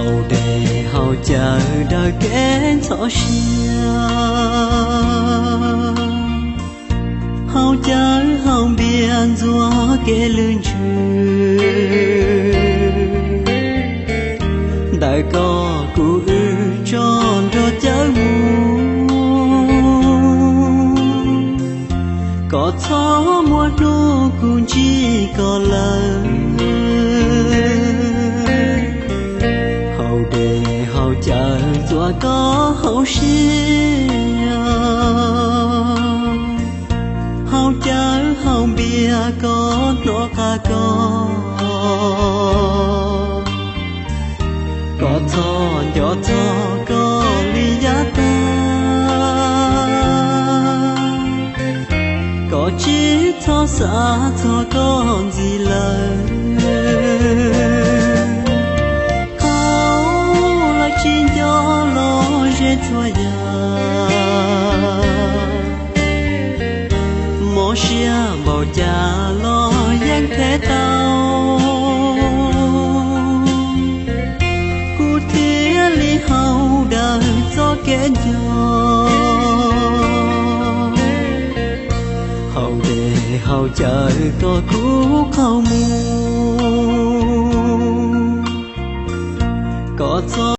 Haus dej haus cawv daws kev ntxhov siab, haus cawv haus npias ntxuag kev lwj ntsws. Ntawm koj kuv wb tso nrog cawv mus, koj txhob muaj hnub kuv ntsib koj lawm. Haus dej haus cawv ntxuag koj haus siab, haus cawv haus npias koj hnov qab koj. Koj txhob nco txog koj li yav tag, koj tsis txhob xav txog koj ntxiv lawm. Qhov lawv tsis nco los ze txhua yam, mob siab npaum cas los yeej them tau. Kuv thiaj li haus daws txoj kev nco, haus dej haus cawv kom kuv qaug mus, kom txog